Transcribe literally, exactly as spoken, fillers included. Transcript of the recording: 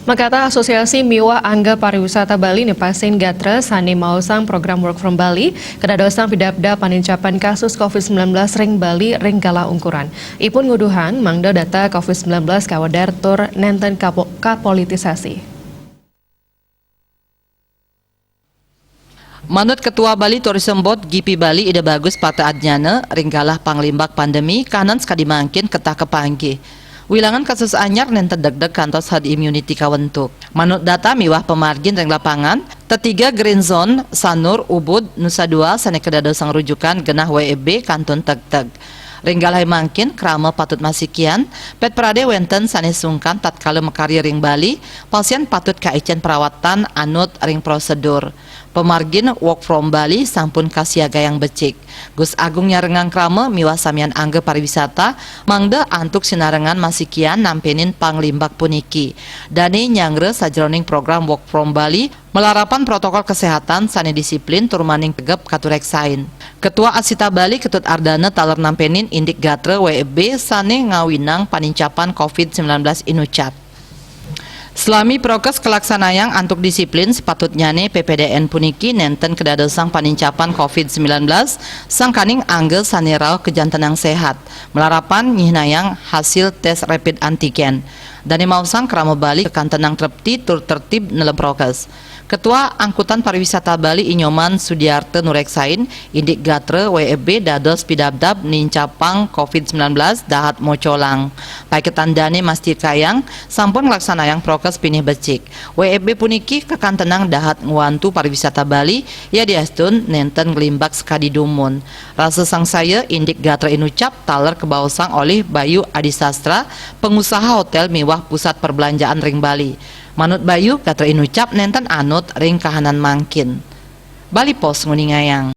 Makautha Asosiasi miwah Angga Pariwisata Bali nepasin gatra sane maosang program Work from Bali, kadadosang pidabdab panincapan kasus covid sembilan belas ring Bali ring galah ungkuran. Ipun nguduhang mangda data covid sembilan belas kawedar tur nenten kapo-, kapolitisasi. Manut Ketua Bali Tourism Board, G P Bali, Ida Bagus Patra Adnyana, ring galah panglimbak pandemi kahanan sakadi mangkin ketah kapanggih. Wilangan kasus anyar nenten degdeg kantos herd immunity kawentuk. Manut data miwah pamargin ring lapangan, tetiga Green Zone, Sanur, Ubud, Nusa Dua sane kadadosang rujukan genah W F B kantun tegteg. Ring galah mangkin, krama patut masikian, pet prade wenten sane sungkan tatkala makarya ring Bali, pasien patut kaicen perawatan anut ring prosedur. Pamargin Work from Bali sampun kasiagayang becik. Gus Agung nyarengang krama miwah samian angga pariwisata mangda antuk sinarengan masikian nampenin panglimbak puniki. Dane nyanggra sajeroning program Work from Bali malarapan protokol kesehatan sane disiplin tur maning tegep katureksain. Ketua Asita Bali Ketut Ardana taler nampenin indik gatra W F B sane ngawinang panincapan covid sembilan belas inucap. Salami prokes kalaksanayang antuk disiplin, sapatutnyane P P D N puniki nenten kadadosang panincapan covid sembilan belas sangkaning angga sane rauh kajantenang sehat, malarapan nyihnayang hasil tes rapid antigen. Dane maosang krama Bali kakantenang trepti tur tertib nelem prokes. Ketua Angkutan Pariwisata Bali I Nyoman Sudiarta nureksain, indik gatra W F B dados pidabdab nincapang covid sembilan belas dahat mocolang. Paiketan dane mastikayang sampun nglaksanayang prokes pinih becik. W F B puniki kakantenang dahat ngwantu pariwisata Bali, yadiastun nenten nglimbak sakadi dumun. Rasa sangsaya indik gatra inucap taler kabaosang olih Bayu Adi Sastra, pengusaha hotel miwah pusat perbelanjaan ring Bali. Manut Bayu, gatra inucap nenten anut ring kahanan mangkin. Bali Post nguningayang.